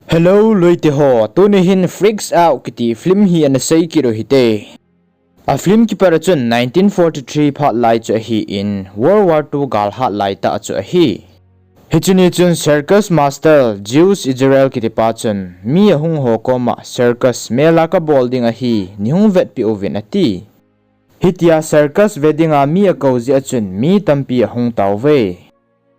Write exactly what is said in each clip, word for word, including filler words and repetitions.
Hello, loite ho, tuni hin Freaks Out kiti film hi ana sei kit u hite. A film kipat a chun nineteen forty-three phat lai chu ahin, World War Two gal hat lai tah chu ahi. Hiche ni chun circus master Zeus Israel kiti pa chun mi ahung ho koma circus mela kabol ding ahi, nei hung vetpi uvin ati. Hitia circus ve dinga mi akou jeh a chun mi tampi ahung tauve.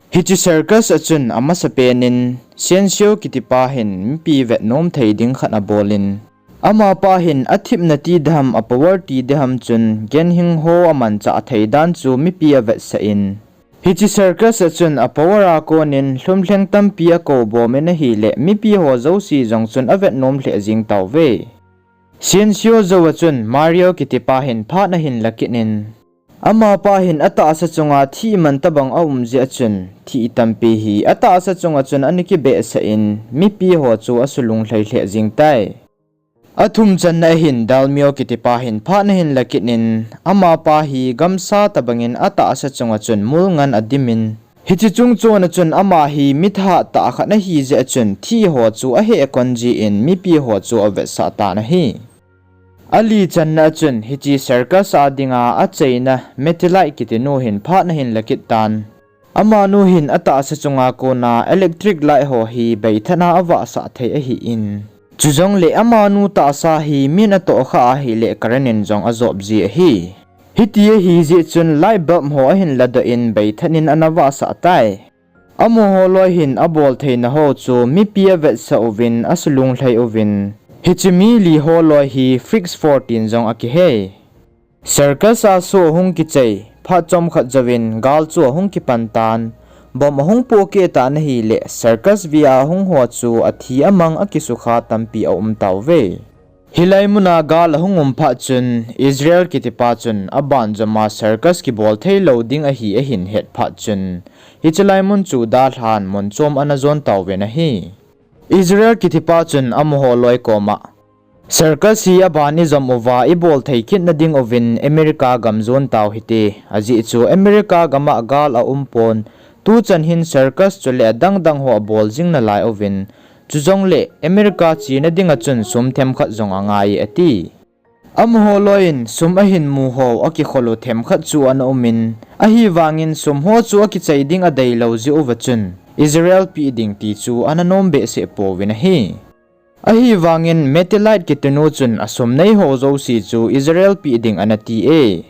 Hiche circus a chun amasapen in Sensio kiti pa hin mipi vetnom thei ding khat abol in, amapa hin athipna ti ding ham, a power ti ding ham chun ganhing ho amanchah thei dan chu mipi avetsah in, hiche circus a chun a power a kon in lhumlheng tampi akou bom in ahile mipi ho jouse jong chun avetnom lheh jing tauve. Sensio jou a chun Mario kiti pa hin phat ahin la kit in, amapa hin atahsa chunga thih man tobang aum jeh a chun thih tampi hi atahsa chunga chun ana kibehsah in, mipi ho chu asulunglhai lheh jing tai. Athum channa ahin Dalmio kiti pa hin phat ahin la kit in, amapa hi gamsa tobang in atahsa chunga chun mul ngan adim in, hiche chungchon a chun ama hi mi thahat tah khat ahi jeh a chun thih ho chu aheh kon jin mipi ho chu avetsah tan ahi. Ali channa a chun hiche circus a dinga achaina Metelight kiti nu hin phat ahin la kit tan. Amanu hin atahsa chunga kona electric light ho hi beithat a avahsah thei ahin, chujongle amanu tahsa hi min atohkhah ahile current in jong ajop ji ahi. Hiti ahi jeh chun light bulb ho ahin ladoh in beithat in ana vahsah tai. Amaho loi hin abol theina ho chu mipi avetsah uvin, asulunglhai uvin, hiche mi li ho loi hi Freaks Four tin jong akihe. Circus a show ahung kichai phat chomkhat jouvin gal chu ahung kipan tan. Bomb ahung pohkeh tan ahile circus vea ahung ho chu athi amang akisukha tampi aum tauve. Hilai muna gal ahung um phat chun Israel kiti pa chun aban joma circus kibol theilou ding ahi ahin het phat chun, hiche lai mun chu dalhan mun chom ana jon tauvin ahi. Israel kiti pa chun amaho loi koma, circus hi aban ijom uva ibol thei kitna ding uvin America gam jon tau hite, ajeh chu America gama gal aum pon, tuchan hin circus chule adangdang ho abol jing nalai uvin, chujongle America chena dinga chun sum themkhat jong angai ati. Amaho loiyin sum ahin mu ho akikhol u themkhat chu ana umin, ahivangin sum ho chu akichai ding adeilou jeh uva chun Israel peh ding ti chu ana nom behseh pouvin ahi. Ahivangin Metelight kitinu chun asum nei ho jouse chu Israel peh ding ana ti e.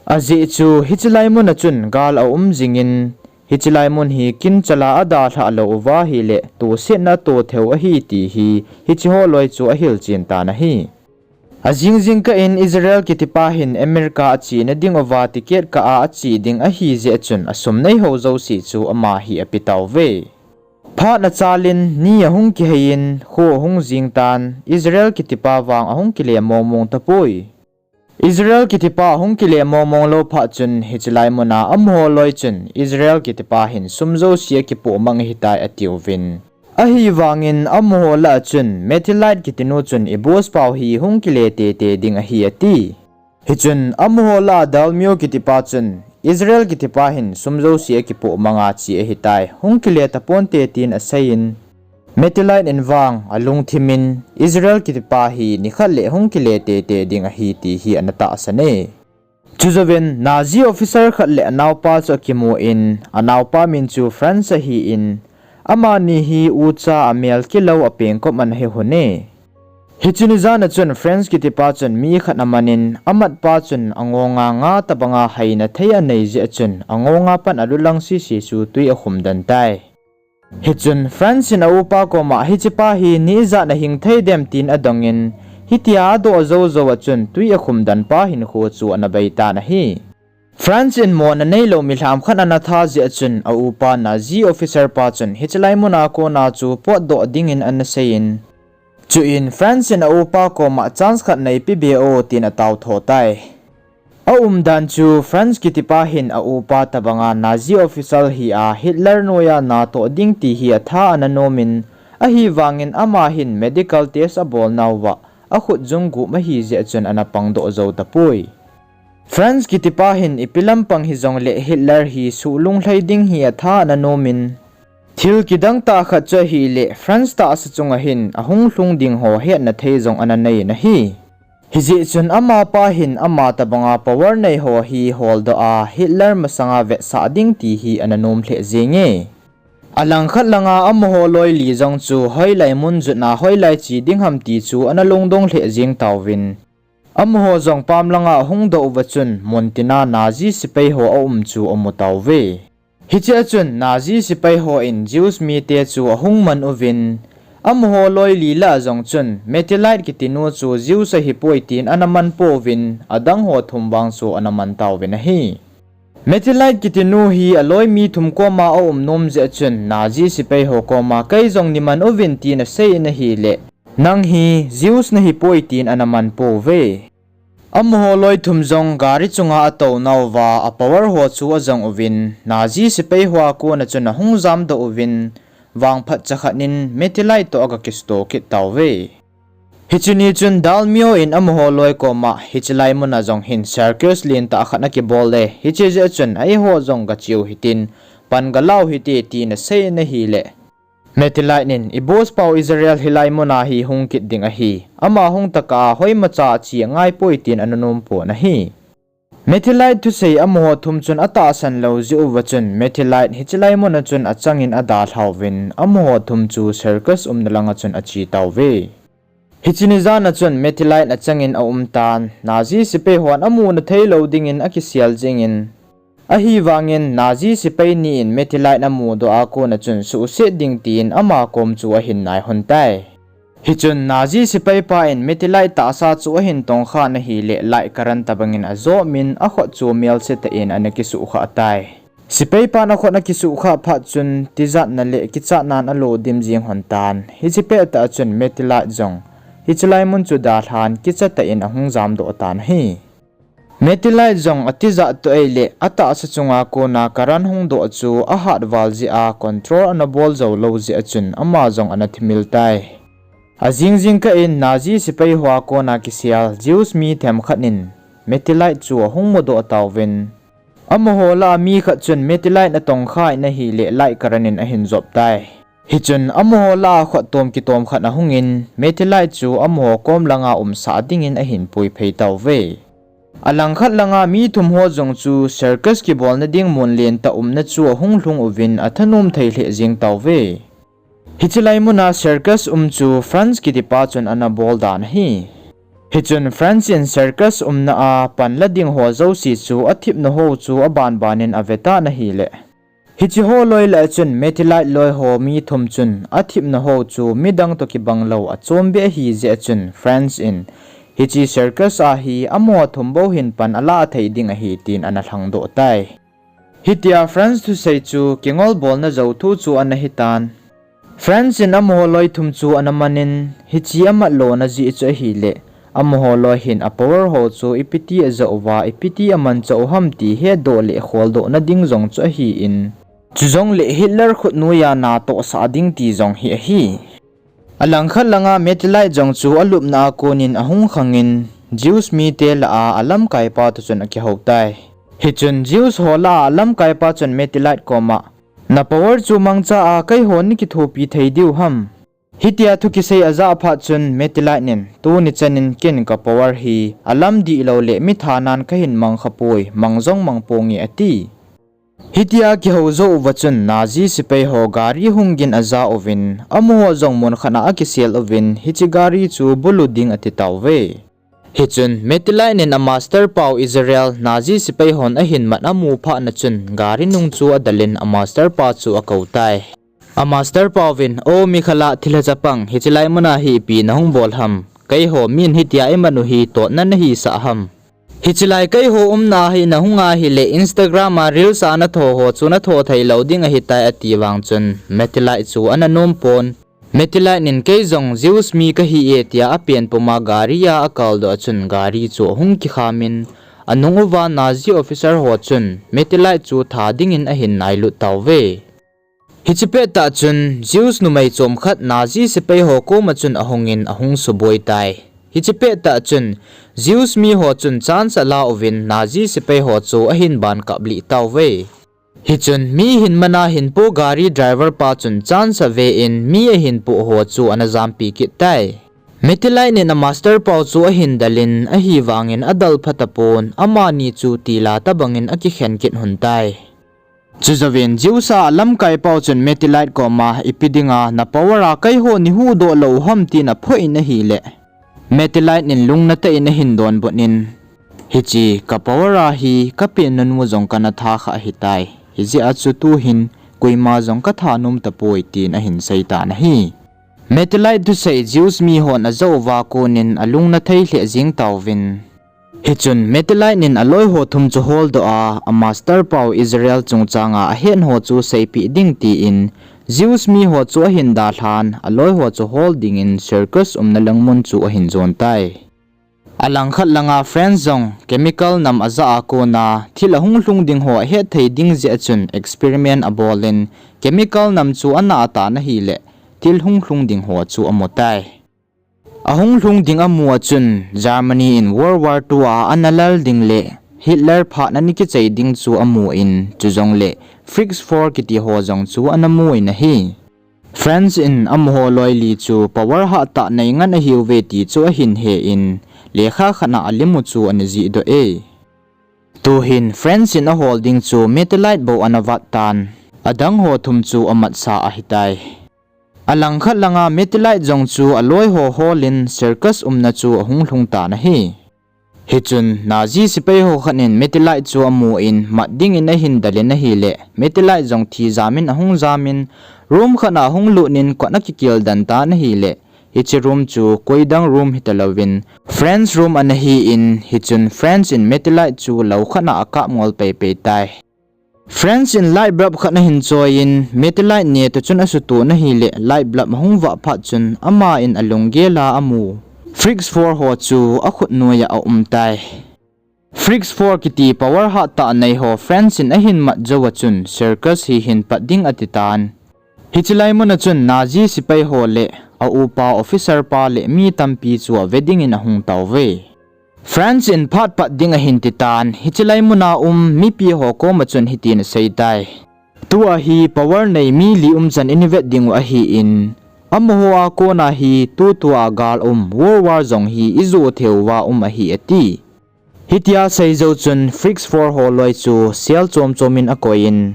Ajeh chu hiche lai muna chun gal aum jingin, hiche lai mun hi kinchala adalhah lou uva ahile tosetna ato theiu ahi ti hi hiche ho loi chu ahilchen tan ahi. Ajing jingkah in Israel kitipa hin America achena ding uva ticket kah a ache ding ahijeh chun asum nei ho jouse chu ama hi ape tauve. Phat achalin ni ahung kiheiyin kho ahung jing tan, Israel kitipa vang ahung kile mongmong tapoi. Israel kitipa ahung kile mongmong lou phat chun hiche lai muna amaho loi chun Israel kitipa hin sum jouse akipoh mang ahitai atiuvin. Ahivangin amaho lah a chun Metelight kitinu chun iboss pau hi hung kile tete ding ahi ati. Hichun amaho lah a Dalmio kitipa chun Israel kitipa hin sum jouse akipoh manga che ahitai, hung kile taponte tin aseiyin, Metelight in vang alungthimin Israel kitipa hi nikhat le hung kile tete ding ahi ti hi ana tahsan e. Chujouvin Nazi officer khat le anaopa chu akimun, anaopa min chu Franz ahin, amani hi ucha amel kilou apengkop ana hi hon e. Hiche ni jan a chun Franz kitipa chun mi khat amanin, amatpa chun angonga nga tabanga haina thei anei jeh a chun angonga pan alulang sese chu twi akhum den tai. Hichun Franz in aupa koma hichepa hi ni ijat nahing thei dem tin adongin, hitia adoh jou jou a chun twi akhum den pa hinkho chu ana beitan ahi. Franz in mona neilou milham khat ana tha jeh a chun aupa Nazi officer pa chun hiche lai muna kona chu potdoh dingin ana seiyin, chuin Franz in aupa koma chance khat neipe be o tin atao tho tai. Aumdan chu Franz kitipa hin aupa tabanga Nazi officer hi a Hitler noiya natoh ding ti hi atha ana nomin, ahivangin ama hin medical test abolnauva akhut jung gup ahijeh chun ana pangdoh jou tapoi. Franz kitipa hin ipi lampang hijongle Hitler hi suhlunglhai ding hi atha ana nomin, Thil kidang tah khat chu ahileh, France tahsa chunga hin ahung lhung ding ho hetna thei jong ana nei in ahi. Hijeh chun amapa hin ama tobanga power nei ho hi holdoh a Hitler masanga vetsah ding ti hi ana nom lheh jenge. Alangkhat langa amaho loi li jong chu hoilai mun jotna hoilai che ding ham ti chu ana lungdong lheh jeng tauvin. Amaho jong pam langa ahung doh uva chun muntina Nazi sepai ho aum chu amu tauve. Hichea chun Nazi sepai hon Jews mite chu ahung man uvin, amaho loi li lah a jong chun Metellite kitinu chu Jews ahipoi tin ana man pouvin, adang ho thum vang chu ana man tauvin ahi. Metellite kitinu hi aloi mi thum koma aum nom jeh a chun Nazi sepai ho koma kei jong nei man uvin tin asei in ahileh, nang hi Jews nahipoi tin ana man pouve. Amaho loi thum jong gari chunga atou nauva, a power ho chu ajong uvin, Nazi sepai hoa kona chun ahung jamdoh uvin, vangphat chakhat in Metellite toh aga kisuto kit tauve. Hiche ni chun Dalmio in amaho loi koma, hiche lai muna jong hin circus lentah khat ana kibol e, hiche jeh a chun eiho jong gache u hitin, pan galau hite tin asei in ahileh, Metellite in, i boss pau Israel hilai muna hi hung kit ding ahi. Ama hung tokah a hoimacha ache angaipoi tin ana nom pon ahi. Metellite thusei amaho thum chun atahsan lou jeh uva chun Metellite hiche lai muna chun achangin adalhauvin, amaho thum chu circus umna langa chun ache tauve. Hiche ni jana chun Metellite achangin aum tan, Nazi sepai hon amuna theilou dingin akisel jengin, ahivangin Nazi sepai ni in Metellite amudoh a kona chun suhset ding tin ama kom chu ahin nai lhon tai. Hichun Nazi sepai pa in Metellite tahsa chu ahin tongkha in ahileh light current tobangin ajomin akhut chu melse tah in ana kisuhkhah tai. Sepai pan akhut akisuhkhah phat chun tijatna le kichatnan alo dim jeng lhon tan. Hiche pettah chun Metellite jong hiche lai mun chu dalhan kichatah in ahung jamdoh tan ahi. Metellite jong atijat toh ahileh atahsa chunga kona current hung doh chu ahat val jeh a control ana bol jou lou jeh a chun ama jong ana thimil tai. Ajing jingkah in Nazi sepai hoa kona kisel Jews mi themkhat in Metellite chu ahung mudoh tauvin, amaho lah a mi khat chun Metellite atongkha in ahileh light current in ahin jop tai. Hichun amaho lah a khuttom kitom khat ahungin Metellite chu amaho kom langa umsah dingin ahin puiphei tauve. Alangkhat langa mi thum ho jong chu circus kibolna ding mun lentah umna chu ahung lhung uvin athanom thei lheh jeng tauve. Hiche lai muna circus um chu France kitipa chun ana bol dan ahi. Hichun France in circus umna a panla ding ho jouse chu athipna ho chu abanbanin avetan ahileh, hiche ho loi lah a chun Metellite loi ho mi thum chun athipna ho chu midang toh kibang lou achombeh ahi jeh a chun France in hiche circus a hi amaho thum bou hin pan alah thei ding ahi tin ana lhangdoh tai. Hitia France thusei chu kingolbolna jou thu chu ana hitan. France in amaho loi thum chu ana manin, hiche amat lona jeh chu ahileh, amaho loi hin a power ho chu ipiti ajoh uva, ipiti amanchah u ham ti hetdoh le kholdohna ding jong chu ahin, chujongleh Hitler khutnoiya natohsah ding ti jong hi ahi. Alangkhat langa Metellite jong chu alupna a konin ahung khangin, Jews mite lah a alamkaipa toh chun akihou tai. Hichun Jews ho lah a alamkaipa chun Metellite koma, na power chu mangcha a keihon nei kithopi thei diu ham? Hitia thu kisei ajah phat chun Metellite in, tuni chanin ken ka power hi alam dihlou le mithanan kahin mangkhapoi, mang jong mangponge ati. Hitia kihou jou uva chun Nazi sepai ho gari hung gin aja uvin, amaho jong munkhat a akisel uvin, hiche gari chu bulu ding ati tauve. Hichun Metellite in a master pau Israel Nazi sepai hon ahin mat amu phatna chun gari nung chu adalin a master pa chu akou tai. A master pauvin, O mikhala thilha chapang, hiche lai muna hi ipi nahung bol ham? Keiho min hitia iman u hi totna nahisah ham? Hiche lai keiho umna a hi nahung ahileh Instagram a reels a natho ho chu natho theilou ding ahitai ati vang chun Metellite chu ana nom pon. Metellite in kei jong Jews mi kahi e tia apen puma gari a akaldoh a chun gari chu ahung kikhamin, anung uva Nazi officer ho chun Metellite chu tha dingin ahin nailut tauve. Hiche pettah chun Jews numei chomkhat Nazi sepai ho koma chun ahungin ahung suboi tai. Hiche pettah chun Jews miho chun chance ala uvin Nazi sepai ho chu ahin ban kaplih tauve. Hichun mi hin mana hinpo gari driver pa chun chance ave in mi ahinpo ho chu ana jampi kit tai. Metelight in a master pau chu ahin dalin ahivangin adal phatapon amani chu tila tabangin akikhen kit hon tai. Chujouvin Zeus a alamkai pau chun Metelight koma ipi dinga na power a keiho nei huhdoh lou ham tin aphoh in ahile, Metelight in lungna tah in ahin donbut in, hiche ka power a hi kapen nanu jong kana tha kha ahitai. Hijeh a chu tuhin koima jong katha nom tapoi tin ahin seitan ahi. Metelight thusei Zeus mihon ajah uva konin alungna thei lheh jeng tauvin. Hichun Metelight in aloiho thum chu holdoh a, a master pau Israel chungchanga ahetho chu seipeh ding tin, Zeus miho chu ahin dalhan, aloiho chu hol dingin circus umna lang mun chu ahin jon tai. Alangkhat langa Franz jong chemical nam ajah a kona thil ahung lhung ding ho ahet thei ding jeh a chun experiment abolin chemical nam chu ana atan ahile thil hung lhung ding ho chu amu tai. Ahung lhung ding amu a chun Germany in World War two a ana lal ding le Hitler phat ana kichai ding chu amun, chujongle Fritz Four kiti ho jong chu ana mun ahi. Franz in amaho loi li chu power hattah nei ngen ahiuve ti chu ahin hen, lekha khat a alimu chu ana jihdoh e. Tuhin Franz in ahol ding chu Metelight bou ana vat tan, adang ho thum chu amatsah ahitai. Alangkhat langa Metelight jong chu aloiho holin circus umna chu ahung lhung tan ahi. Hichun Nazi sepai ho khat in Metelight chu amun mat dingin ahin dalin ahile, Metelight jong thi jamin ahung jamin room khat a ahung lutnin kot ana kikil den tan ahile, hiche room chu koidang room hitalouvin Franz room ana hin, hichun Franz in Metelight chu lou khat a akap ngol peipei tai. Franz in light bulb khat ahin choiyin, Metelight neh toh chun asutoh ahile, light bulb ahung vah phat chun, aman alunggel a amu Fritz Four ho chu akhut noiya aum tai. Fritz Four kiti power hattah nei ho Franz in ahin mat jou a chun, circus hi hin pat ding ati tan. Hiche lai mun a chun Nazi sepai ho le a upa officer pa le mi tampi chu ave dingin ahung tauve. Franz in phat pat ding ahin ti tan, hiche lai mun a um mipi ho koma chun hitin asei tai. Tua hi power nei mi li umchan ina vet diu ahin, amaho a kona hi tutua gal um World War jong hi ijo theiuva um ahi ati. Hitia asei jou chun Fritz Four ho loi chu sel chom chom in akoiyin,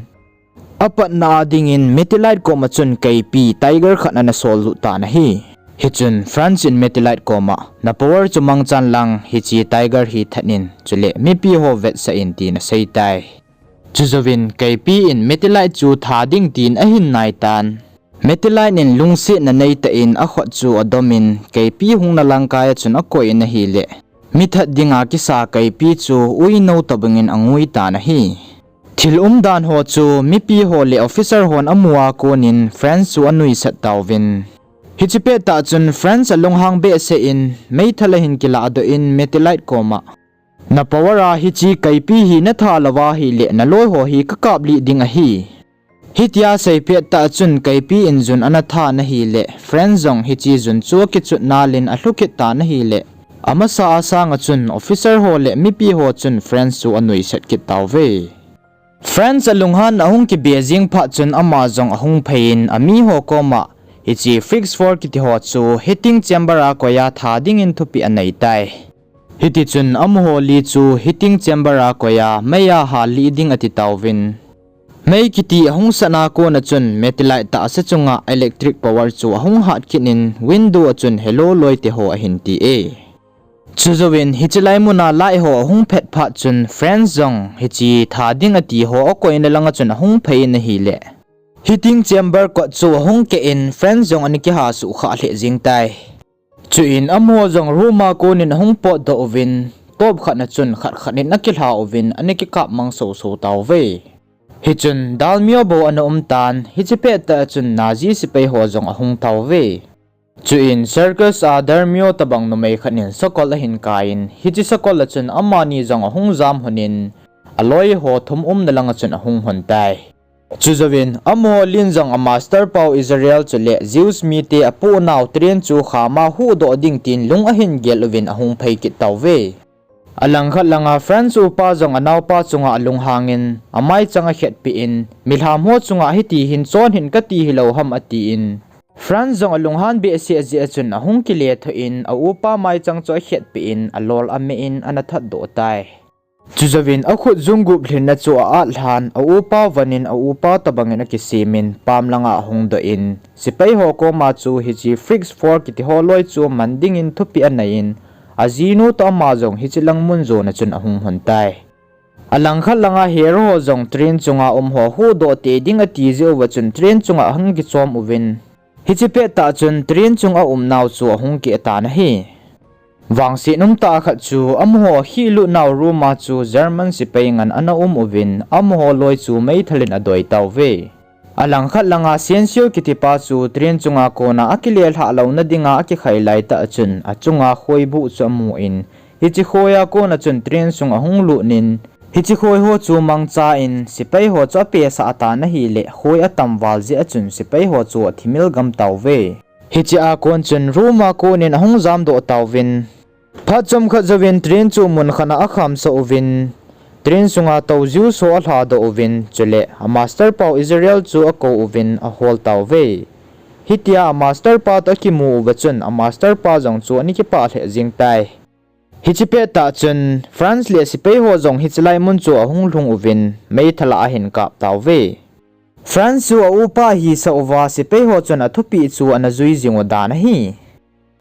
apatna a dingin Metelight koma chun keipi tiger khat ana sol lut tan ahi. Hichun Franz in Metelight koma, na power chu mangchan lang hiche tiger hi that in, chule mipi ho vetsah in tin asei tai. Chujouvin keipi in Metelight chu that ding tin ahin nai tan. Metelight in lungsetna neitah in akhut chu adomin, keipi hungna langkai a chun akoiyin ahile, mi that dinga kisa keipi chu uinou tobangin angui tan ahi. Thil umdan ho chu mipi ho le officer hon amu a konin Franz chu anuisat tauvin. Hiche pettah chun Franz alunghang behseh in, meithal ahin kilahdoh in Metelight koma, na power a hiche keipi hi nathat louva ahile, naloi ho hi kakap lih ding ahi. Hitia asei pettah chun keipi in jun ana that ahile, Franz jong hiche jun chu akichut nalin alhu kit tan ahile, amasa a sanga chun officer ho le mipi ho chun Franz chu anuisat kit tauve. Franz alunghanna ahung kibe jing phat chun ama jong ahung phei in ami ho koma, hiche Fritz Four kiti ho chu heating chamber a koiya that dingin thupeh anei tai. Hitichun amaho li chu heating chamber a koiya meiya hallih ding ati tauvin. Mei kiti ahung sat a kona chun Metelight tahsa chunga electric power chu ahung hat kit in window a chun hello loite ho ahin ti e. Chujouvin hiche lai mun a light ho ahung phet phat chun Franz jong hiche that ding ati ho akoina langa chun ahung phei in ahile, heating chamber kot chu ahung keh in Franz jong ana kiha suhkhah lheh jing tai. Chuin amaho jong room a konin ahung potdoh uvin, top khat a chun khat khat in akilha uvin ana kikap mang soso tauve. Hichun dalmio bou ana um tan, hiche pettah a chun Nazi sepai ho jong ahung tauve. Chuin circus a dalmio tobang numei khat in sakol ahin kaiyin, hiche sakol a chun amani jong ahung jam lhonin, aloi ho thum umna langa chun ahung lhon tai. Chujouvin amaho lin jong a master pau Israel chule Jews mite apohnau train chu khama huhdoh ding tin lung ahin gel uvin ahung phei kit tauve. Alangkhat langa France upa jong anaopa chunga alunghangin, amaichang akhetpeh in, milham ho chunga hiti hin chon hih in kati hilou ham atin. France jong alunghan behseh jeh a chun ahung kile thoh in, aupa maichang chu akhetpeh in, alol ameh in, ana thatdoh tai. Chujouvin akhut junggup lhinna chu a-at lhan, aupa von in aupa tobangin akisemin, pam langa ahung doh in, sepai ho koma chu hiche Fritz Four kiti ho loi chu man dingin thupeh aneiyin, ajinu toh ama jong hiche lang mun jona chun ahung hon tai. Alangkhat langa hero ho jong train chunga um ho huhdoh tei ding ati jeh uva chun train chunga ahung kichom uvin, hiche pettah chun train chunga aumnau chu ahung kitan ahi. Vangset umtah khat chu amaho akhihlutnau room a chu German sepai ngen ana um uvin, amaho loi chu meithal in adoi tauve. Alangkhat langa Sensio kitipa chu train chunga kona akile lhah louna dinga akikhai laitah chun achunga khoibuh chu amun, hiche khoia kona chun train sunga ahung lutnin, hiche khoi ho chu mangchan sepai ho chu apesah atan ahileh khoi atam val jeh a chun sepai ho chu athimil gam tauve. Hichea kon chun room a konin ahung jamdoh tauvin, phat chomkhat jouvin train chu mun khat a akhamsah uvin, train sunga tou Jews ho alhadoh uvin, chule amaster pau Israel chu akou uvin ahol tauve. Hitia amaster pa toh akimu uva chun amaster pa jong chu ana kipah lheh jeng tai. Hiche pettah chun France le sepai ho jong hiche lai mun chu ahung lhung uvin, meithal a ahin kap tauve. France chu aupa ahisah uva sepai ho chun athupeh chu ana jui jing u dan ahi.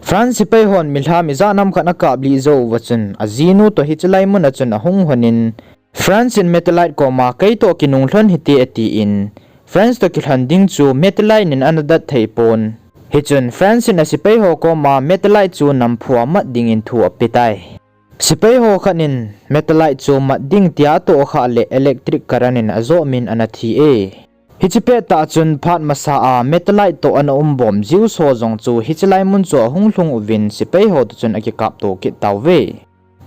France sepai hon milham ijat ham khat akaplih jou uva chun ajinu toh hiche lai mun a chun ahung honin, France in Metelite koma keitoh kinunglhon hite atin, France toh kilhon ding chu Metelite in ana dat theipon. Hichun France in asepai ho koma Metelite chu namphu a mat dingin thu apetai. Sepai ho khat in Metelite chu mat ding tia atohkhah leh electric current in ajoh min ana thi e. Hiche pettah chun phat masa a Metelite toh ana umbom Jews ho jong chu hiche lai mun chu ahung lhung uvin sepai ho toh chun akikapto kit tauve.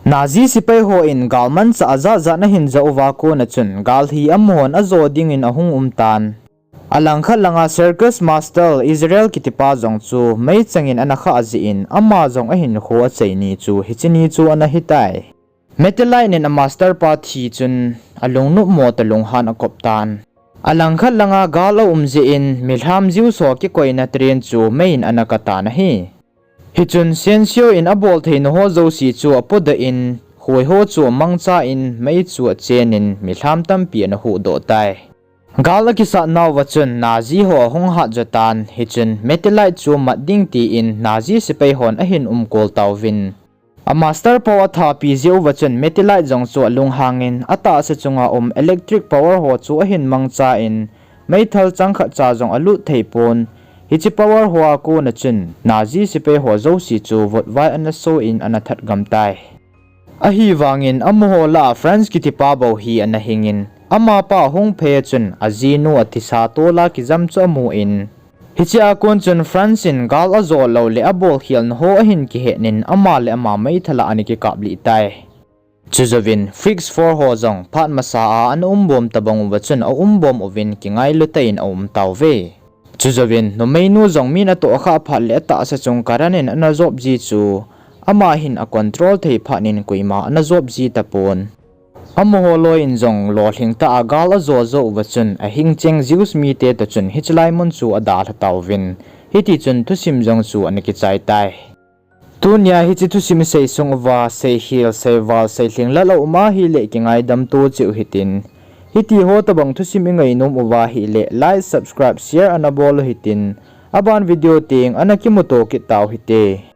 Nazi sepai hon galmanchah ajat jat ana hin jah uva kona chun gal hi amahon ajo dingin ahung umtan. Alangkhat langa circus master Israel kitipa jong chu meichangin ana khah jeh in ama jong ahinkho achaini chu hiche ni chu ana hitai. Metelite in amaster pa thi chun alungnopmo toh lunghan akoptan. Alangkhat langa gal aum jeh in milham Jews ho kikoina train chu meiyin ana katan ahi. Hichun Sensio in abol theina ho jouse chu apodoh in, khoi ho chu amangchan mei chu achenin milham tampi ana huhdoh tai. Gal akisat nauva chun Nazi ho ahung hatjo tan, hichun Metelite chu mat ding tin Nazi sepai hon ahin umkol tauvin. Amaster pau athapi jeh uva chun Metelite jong chu alunghangin atahsa chunga um electric power ho chu ahin mangchan, meithal changkhat cha jong alut theipon. Hiche power hoa kona chun Nazi sepai ho jouse chu vutvai ana soh in ana that gam tai. Ahivangin amaho lah a France kitipa bou hi ana hingin, amapa hung phei a chun ajinu athisa tola kijam chu amun, hichea kon chun France in gal ajo lou leh abolkhelna ho ahin kihetnin ama le ama meithal a ana kikaplih tai. Chujouvin Fritz Four ho jong phat masa a ana umbom tobang uva chun aumbom uvin kingailutah in aum tauve. Chujouvin numeinu jong min atohkhah phat leh atahsa chung current in ana jop ji chu ama hin acontrol thei phatnin koima ana jop ji tapon. Amaho loi in jong lolhing tah a gal ajo jou uva chun ahing cheng Jews mite toh chun hiche lai mun chu adalha tauvin, hitichun thusim jong chu ana kichai tai. Tunia hiche thusim isei sung uva, seikhel, seival, seilhing lal aum ahileh kingaidam to cheh u hitin. Hitiho tobang thusim ingainom uva ahileh like, subscribe, share ana bol u hitin. Aban video teng ana kimuto kit tau hite.